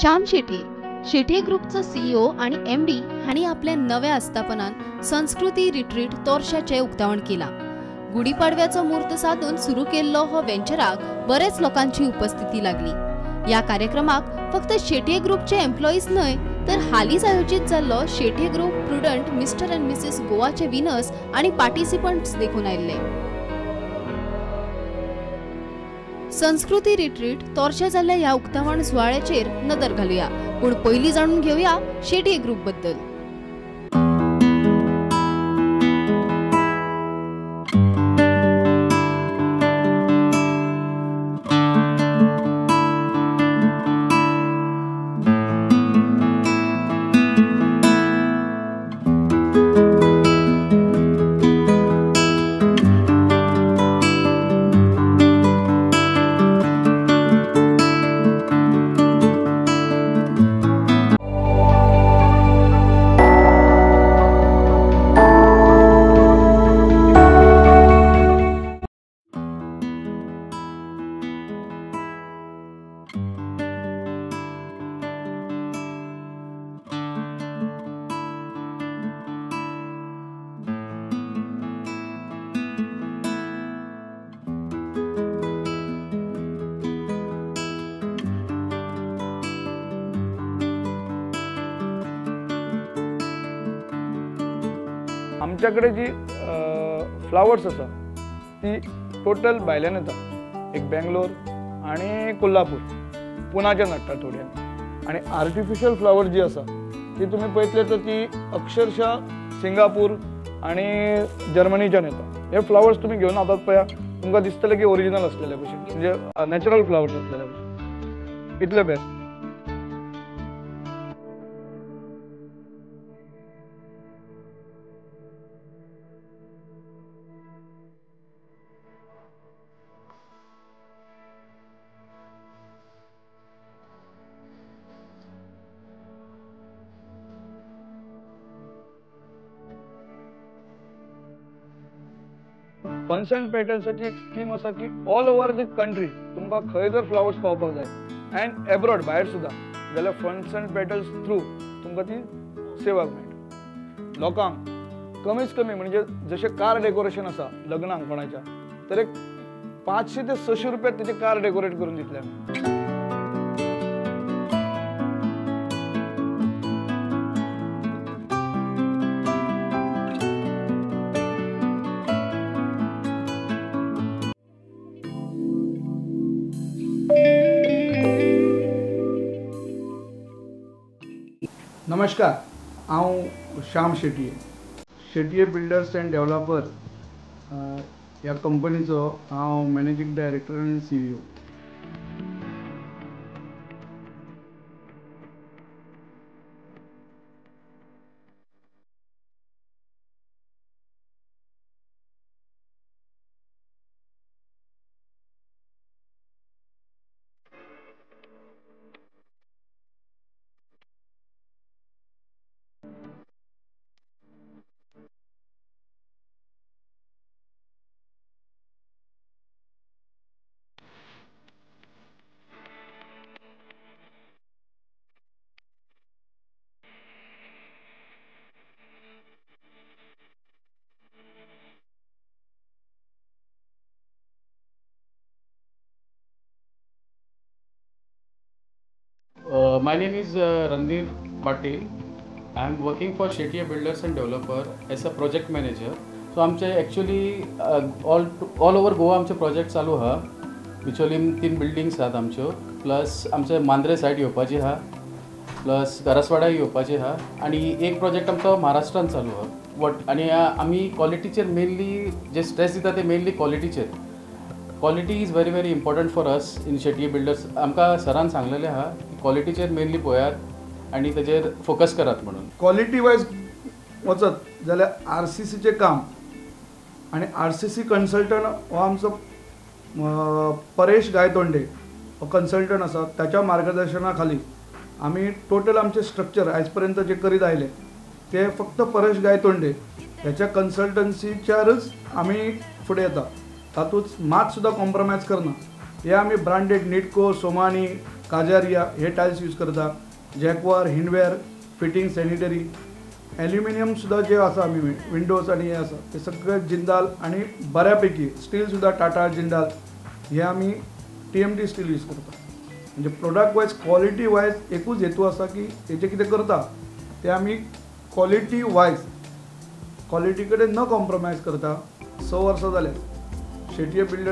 Shyam Shetye, Shetye ग्रुपचो CEO आणि MD हांणी आपल्या नव्या आस्थापनान संस्कृती रिट्रीट तोरशाचें उक्तावण केलां. गुढीपाडव्याचो म्हूर्त साधून सुरू केल्लो हो वेंचराक बरेच लोकांची उपस्थिती लागली. ह्या कार्यक्रमाक फक्त शेट्ये ग्रुपचे एम्प्लॉईज न्हय तर हालींच आयोजीत जाल्लो Shetye group prudent mister and missus गोवाचे विनर्स आनी पार्टिसिपंट्स देखून आयिल्ले. संस्कृती रिट्रीट तोरशा जाल्ल्या ह्या उक्तावण सुवाळ्याचेर नदर घालुया, पूण पयलीं जाणून घेवया शेट्ये ग्रुप बद्दल. आमच्याकडे जी फ्लावर्स आसा ती टोटल भायल्यान येता, एक बेंगलोर आनी कोल्हापूर, पुनाच्यान हाडटा थोडे. आनी आर्टिफिशियल फ्लावर जी आसा ती तुमी पळयतले तर ती अक्षरशः सिंगापूर आनी जर्मनीच्यान येता. हे फ्लावर्स तुमी घेवन हातात पळया, तुमकां दिसतले की ओरिजिनल आसलेले भशेन, म्हणजे नॅचरल फ्लावर्स आसलेले भशेन, इतले बेस्ट. फन्स अँड पेटल्साची एक स्कीम आसा की ऑल ओवर the country तुमकां खंय जर फ्लावर्स पावपाक जाय अँड एब्रॉड भायर सुद्दां जाल्यार फन्स अँड पेटल्स थ्रू तुमकां ती सेवा मेळटा. लोकांक कमीच कमी म्हणजे जशें कार डेकोरेशन आसा लग्नाक कोणाच्या, तर एक 500 ते 600 रुपयात तेचे कार डेकोरेट करून दितले आमी. नमस्कार, हांव Shyam Shetye, Shetye builders and developer ह्या कंपनीचो हांव मॅनेजींग डायरेक्टर आनी CEO. My name is Randhir Patil. I am working for Shetye Builders and Developer as a project manager. So आमचे एक्चुअली ऑल ओवर गोवा आमचे प्रोजेक्ट चालू आहा. Bicholim 3 buildings आहात आमच्यो, प्लस आमचे मांद्रे सायड येवपाची आहा, प्लस गरसवाडा येवपाची आहा, आनी एक प्रोजेक्ट आमचो महाराष्ट्रान चालू आहा. बट आनी आमी क्वॉलिटीचेर मेनली जे स्ट्रेस दिता ते mainly क्वॉलिटीचेर. Quality is very very important for us in Shetye builders. आमकां सरान सांगलेलें आहा की क्वॉलिटीचेर मेनली पळयात आनी तेजेर फोकस करात म्हणून. क्वॉलिटी वायज वचत जाल्यार आरसीसीचें काम आनी आरसीसी कन्सल्टंट हो आमचो परेश गायतोंडे हो कन्सल्टंट आसा, ताच्या मार्गदर्शना खाली आमी टोटल आमचें स्ट्रक्चर आयज पर्यंत जे करीत आयले ते फक्त परेश गायतोंडे ह्याच्या कन्सल्टन्सीच्यारच आमी फुडें येता. तातूंत मात सुद्दां कॉम्प्रोमायज करना. हे आमी ब्रांडेड निटको, सोमानी, काजारिया हे टायल्स यूज करता. Jaquar, Hindware fitting, sanitary, aluminium सुद्दां जे आसा आमी विंडोज आनी हे आसा ते सगळे जिंदाल आनी बऱ्यापैकी स्टील सुद्दां टाटा जिंदाल हे आमी TMT steel use करता. म्हणजे प्रोडक्ट वायज क्वॉलिटी वायज एकूच हेतू आसा की हेजे कितें करता ते आमी क्वॉलिटी वायज क्वॉलिटी कडेन न कॉम्प्रोमायज करता. 6 वर्सां जाल्या शेटये बिल्डर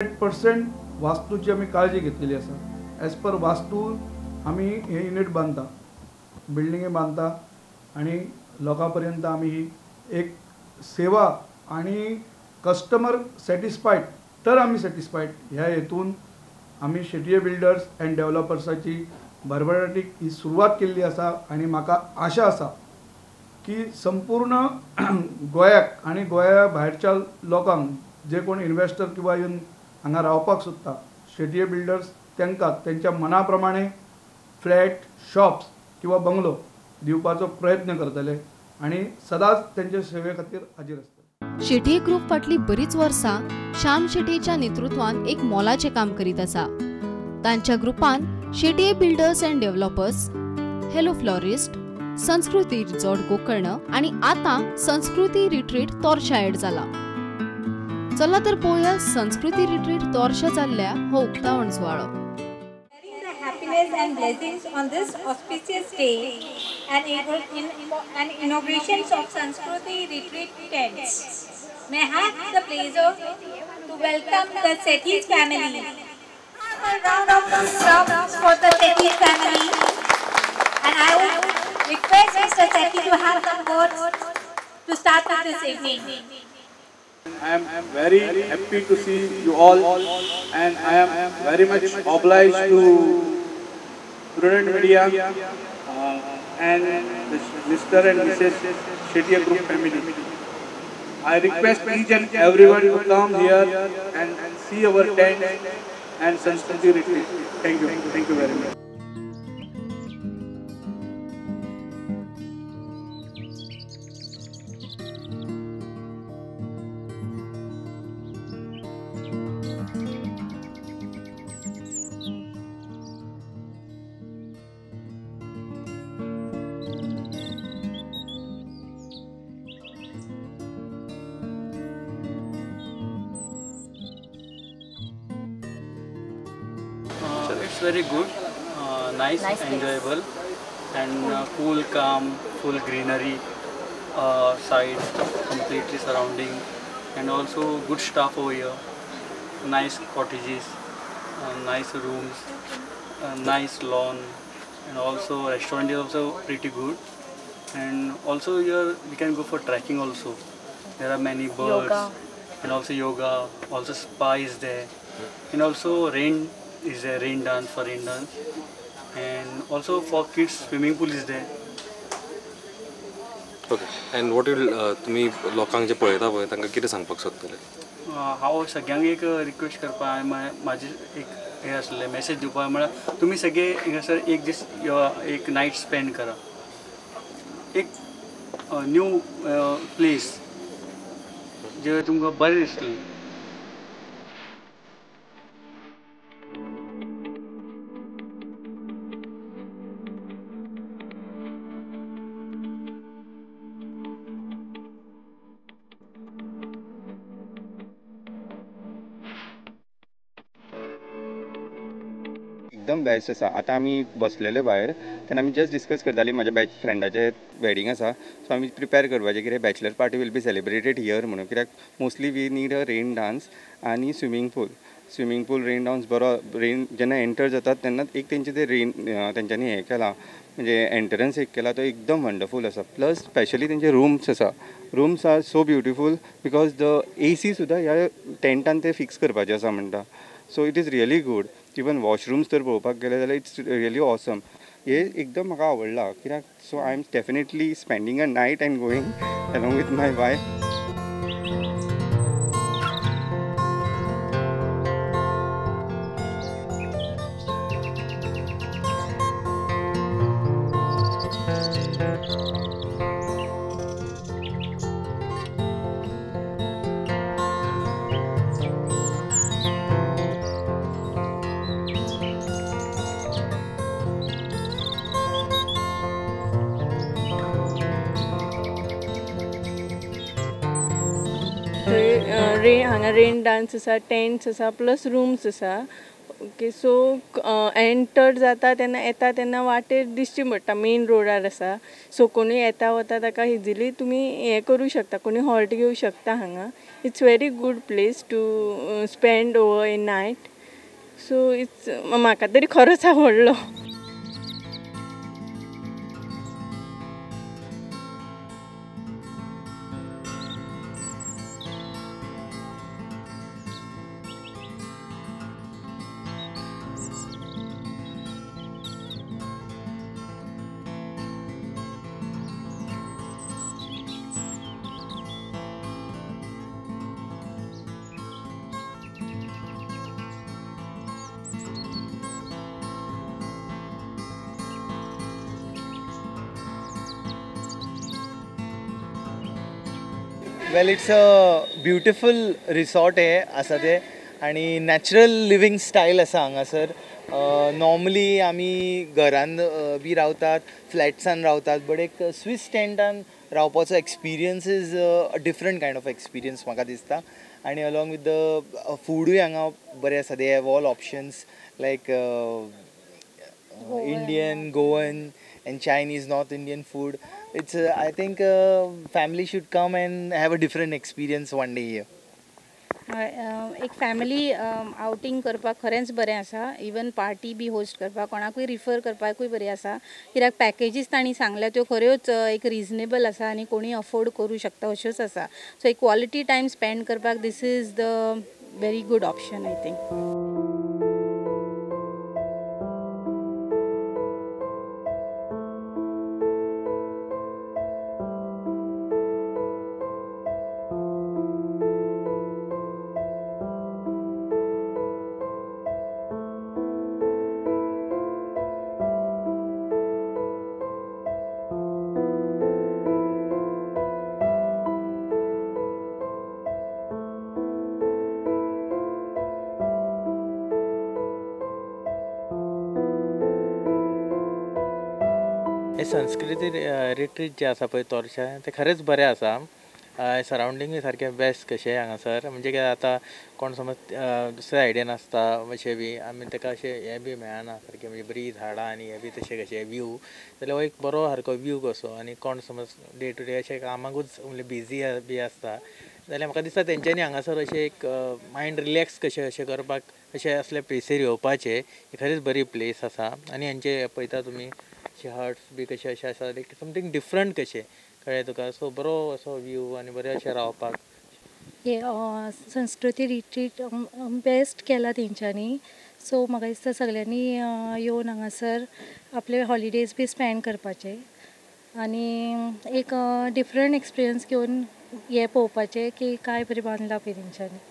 100% वास्तूची आमी काळजी घेतलेली आसा. एज पर वास्तू आमी हे युनीट बांदता, बिल्डिंगे बांदता आनी लोकां पर्यंत आमी ही एक सेवा आनी कस्टमर सॅटिस्फायड तर आमी सॅटिस्फायड ह्या हेतून आमी शेटये बिल्डर्स अँड डेव्हलपर्साची भरभराटीक ही सुरवात केल्ली आसा. आनी म्हाका आशा आसा की संपूर्ण गोंयाक आनी गोंया भायरच्या लोकांक जे कोण इन्वेस्टर किंवा येवन हांगा रावपाक सोदता शेटये बिल्डर्स तांकां तेंच्या मना प्रमाणे फ्लॅट, शॉप्स किंवा बंगलो दिवपाचो प्रयत्न करतले आनी सदांच तेंचे सेवे खातीर हाजीर आसतले. शेटये ग्रुप फाटली बरीच वर्सां श्याम शेटयेच्या नेतृत्वान एक मोलाचें काम करीत आसा. तांच्या ग्रुपान Shetye builders and developers, hello florist, Sanskruti resort Gokarna आनी आतां संस्कृती रिट्रीट तोरशा एड जाला. चला तर पळोवया संस्कृती रिट्रीट तोरशा जाल्ल्या हो उक्तावण सुवाळो. Happiness and blessings on this auspicious day and inaugurations of Sanskruti Retreat tents. May I have the pleasure to welcome the Sethi family. A round of applause for the Sethi family. And I would request Mr. Sethi to have some words to start with this evening. I am very happy to see you all, and I am very much obliged to Prudent Media and Mr. and Mrs. Shetye Group family. I request each and everyone to come here and see our tent and Sanskruti Retreat. Thank you. Thank you very much. It's very good, nice, enjoyable, and cool, calm, full greenery side, completely surrounding, and also good staff over here. Nice cottages, nice rooms, nice lawn, and also restaurant is also pretty good. And also here we can go for trekking also. There are many birds, yoga. And also yoga, also spa is there, and also rain is there, rain dance for rain dance, and also for kids swimming pool is there. Okay, and what will तुमी लोकांक जे पळयता पळय तांकां कितें सांगपाक सोदतले? हांव सगळ्यांक एक रिक्वेस्ट करपा, म्हाजें एक हें आसलें मॅसेज दिवपा म्हळ्यार तुमी सगळे हिंगासर एक दीस एक नायट स्पेंड करा, एक न्यू प्लेस जे तुमकां बरें दिसतलें. एकदम बेस्ट आसा. आतां आमी बसलेले भायर तेन्ना आमी जस्ट डिस्कस करताली, म्हाज्या बॅच फ्रेंडाचें वेडींग आसा, सो आमी प्रिपेर करपाचें कितें bachelor party will be celebrated here म्हणून, कित्याक mostly we need a rain dance आनी swimming pool. Swimming pool rain dance बरो, रेन जेन्ना एंटर जातात तेन्ना एक तेंचे ते रेन तेंच्यांनी हें केलां, म्हणजे एंट्रन्स एक केला तो एकदम वंडरफूल आसा. प्लस स्पेशली तेंचे रुम्स आसा, rooms are so beautiful because the AC सुद्दां ह्या टेंटान ते फिक्स करपाचे आसा म्हणटा. So it is really good. Even washrooms तर पळोवपाक गेले जाल्यार it's really awesome. हे एकदम म्हाका आवडला कित्याक so I am definitely spending a night and going along with my wife. हांगा रेन डान्स आसा, टेंट्स आसा, प्लस रूम्स आसा. ओके, सो एंटर जाता तेन्ना येता तेन्ना वाटेर दिश्टी पडटा, मेन रोडार आसा. सो कोणूय येता वता ताका इजिली तुमी हें करूं शकता, कोणूय हॉल्ट घेवं शकता हांगा. It's very good place to spend over a night. So it's म्हाका तरी खरोच आवडलो. Well, it's a beautiful resort हे आसा ते आनी नॅचरल लिवींग स्टायल आसा हांगासर. नॉर्मली आमी घरान बी रावतात, फ्लॅट्सान रावतात, बट एक स्विस टेंटान रावपाचो experience is a different kind of experience म्हाका दिसता. आनी अलॉंग विथ the फुडूय हांगा बरें आसा. They have all options like Indian, Goan and Chinese, North Indian food. It's I think family should come and have a different experience one day here. एक family आउटींग करपाक खरेंच बरें आसा. इवन पार्टी बी host करपाक, कोणाकूय रिफर करपाकूय बरें आसा, कित्याक पॅकेजीस तांणी सांगल्या त्यो खऱ्योच एक रिजनेबल आसा आनी कोणूय अफोर्ड करूं शकता अश्योच आसा. सो एक क्वॉलिटी टायम स्पेंड करपाक this is the very good option I think. हे संस्कृती रिट्रीट जे आसा पळय तोरशा तें खरेंच बरें आसा. सरावंडींगूय सारकें बेस्ट कशें हांगासर, म्हणजे कितें आतां कोण समज दुसऱ्या सायडीन आसता अशें बी आमी ताका अशें हें बी मेळना सारकें, म्हणजे बरीं झाडां आनी हें बी तशें कशें व्यू जाल्यार हो एक बरो सारको व्यू कसो. आनी कोण समज डे टू डे अशें कामाकूच म्हणजे बिजी बी आसता जाल्यार म्हाका दिसता तेंच्यांनी हांगासर अशें एक मायंड रिलॅक्स कशें अशें करपाक अशें असले प्लेसीर येवपाचें. खरेंच बरी प्लेस आसा. आनी हेंचे पळयता तुमी अशे हट्स बी कशे अशें आसा, लायक समथींग डिफरंट कशें कळ्ळें तुका. सो बरो असो व्यू आनी बरें अशें रावपाक. हे संस्कृती रिट्रीट बेस्ट केला तेंच्यांनी. सो म्हाका दिसता सगळ्यांनी येवन हांगासर आपले हॉलिडेज बी स्पेंड करपाचे. आनी एक डिफरंट एक्सपिरियन्स घेवन हें पळोवपाचें की काय बरें बांदलां पळय तेंच्यांनी.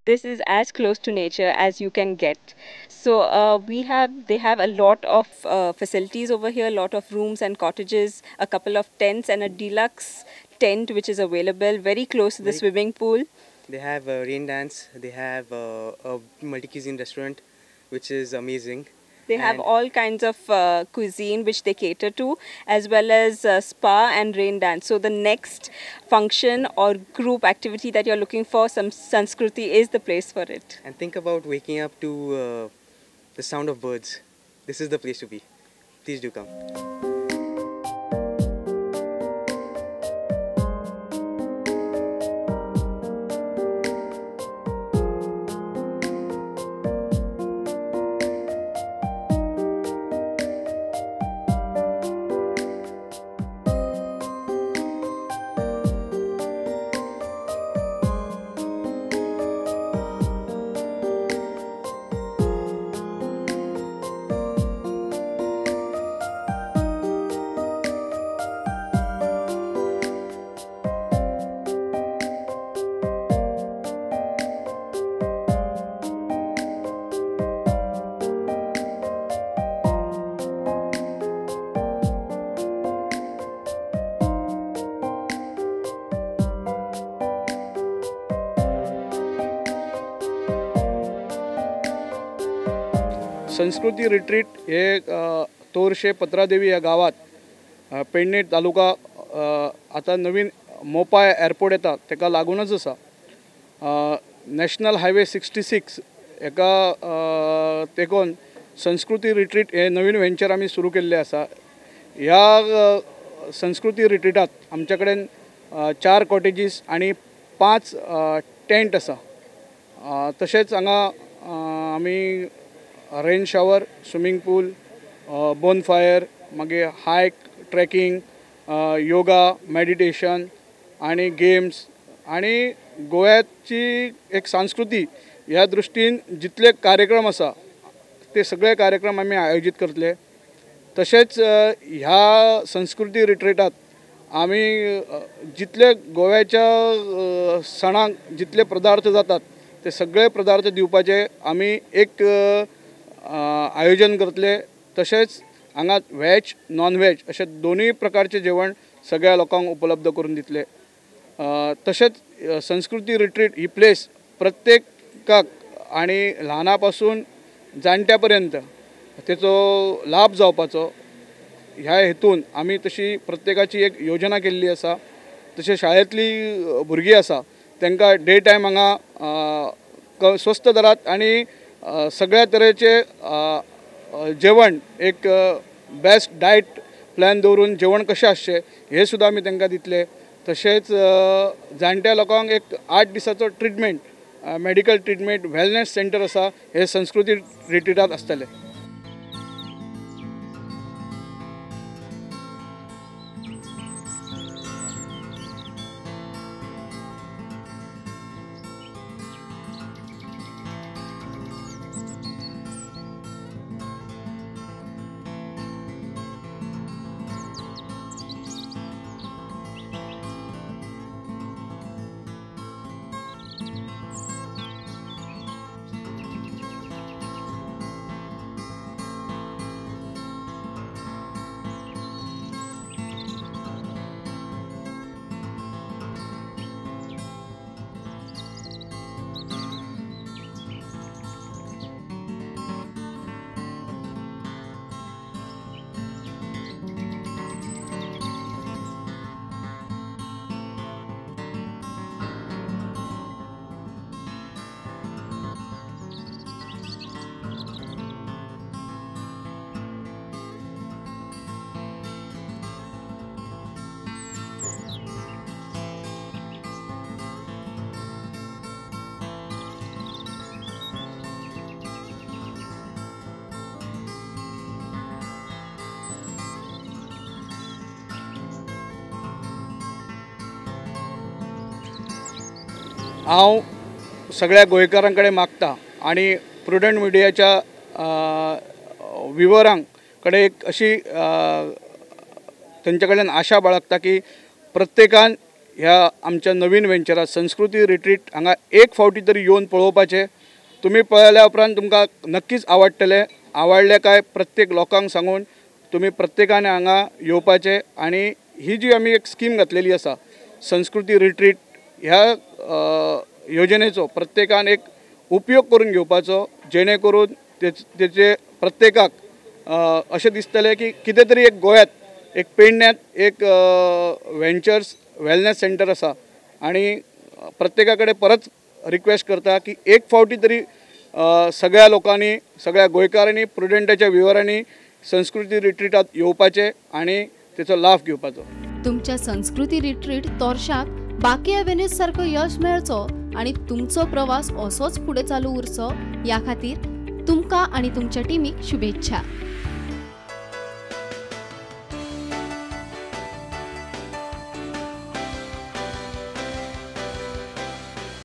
This is as close to nature as you can get. So they have a lot of facilities over here, a lot of rooms and cottages, a couple of tents and a deluxe tent which is available very close to the swimming pool. They have a rain dance, they have a multi-cuisine restaurant which is amazing. They have all kinds of cuisine which they cater to, as well as spa and rain dance. So the next function or group activity that you're looking for, some Sanskruti is the place for it. And think about waking up to the sound of birds. This is the place to be. Please do come. Sanskruti retreat हे तोरशे पत्रादेवी ह्या गांवांत पेडणे तालुका आतां नवीन Mopa airport येता ताका लागूनच आसा. National highway 66 हेका तेकोन संस्कृती रिट्रीट हे नवीन वेंचर आमी सुरू केल्लें आसा. ह्या संस्कृती रिट्रीटात आमचे कडेन 4 कॉटेजीस आनी 5 टेंट आसा. तशेंच हांगा आमी rain shower, swimming pool, bonfire, मागीर हायक, ट्रॅकिंग, योगा, मेडिटेशन आनी गेम्स आनी गोव्याची एक संस्कृती ह्या दृश्टीन जितले कार्यक्रम आसा ते सगळे कार्यक्रम आमी आयोजीत करतले. तशेंच ह्या संस्कृती रिट्रीटात आमी जितले गोव्याच्या सणांक जितले पदार्थ जातात ते सगळे पदार्थ दिवपाचे आमी एक आयोजन करतले. तशेंच हांगा व्हेज नॉन व्हेज अशे दोनूय प्रकारचे जेवण सगळ्या लोकांक उपलब्ध करून दितले. तशेंच संस्कृती रिट्रीट ही प्लेस प्रत्येकाक आनी ल्हाना पासून जाणट्या पर्यंत तेचो लाभ जावपाचो ह्या हेतून आमी तशी प्रत्येकाची एक योजना केल्ली आसा. तशें शाळेंतली भुरगीं आसा तांकां डे टायम हांगा स्वस्त दरात आनी सगळ्या तरेचे जेवण एक बेस्ट डायट प्लॅन दवरून जेवण कशें आसचें हें सुद्दां आमी तांकां दितले. तशेंच जाणट्या लोकांक एक 8 दिसाचो treatment, medical treatment, wellness centre आसा हे संस्कृती रिट्रीटात आसतलें. हांव सगळ्या गोंयकारां कडेन मागता आनी प्रुडंट मिडियाच्या विवरांक कडेन एक अशी तेंच्या कडल्यान आशा बाळगता की प्रत्येकान ह्या आमच्या नवीन वेंचरात संस्कृती रिट्रीट हांगा एक फावटी तरी येवन पळोवपाचें. तुमी पळयल्या उपरांत तुमकां नक्कीच आवडटलें. आवडलें काय प्रत्येक लोकांक सांगून तुमी प्रत्येकान हांगा येवपाचें. आनी ही जी आमी एक स्कीम घातलेली आसा संस्कृती रिट्रीट, ह्या योजनेचो प्रत्येकान एक उपयोग करून घेवपाचो, जेणे करून तेचे प्रत्येकाक अशें दिसतलें की कितें तरी एक गोंयांत एक पेडण्यांत एक वेंचर्स वेलनेस सेंटर आसा. आनी प्रत्येका कडेन परत रिक्वेस्ट करता की एक फावटी तरी सगळ्या लोकांनी, सगळ्या गोंयकारांनी, प्रुडंटाच्या विवरांनी संस्कृती रिट्रीटात येवपाचें आनी तेचो लाभ घेवपाचो. तुमच्या संस्कृती रिट्रीट तोरशाक बाकी एव्हेन्यूज सारको यश मेळचो आनी तुमचो प्रवास असोच फुडें चालू उरचो ह्या खातीर तुमकां आनी तुमच्या टिमीक शुभेच्छा.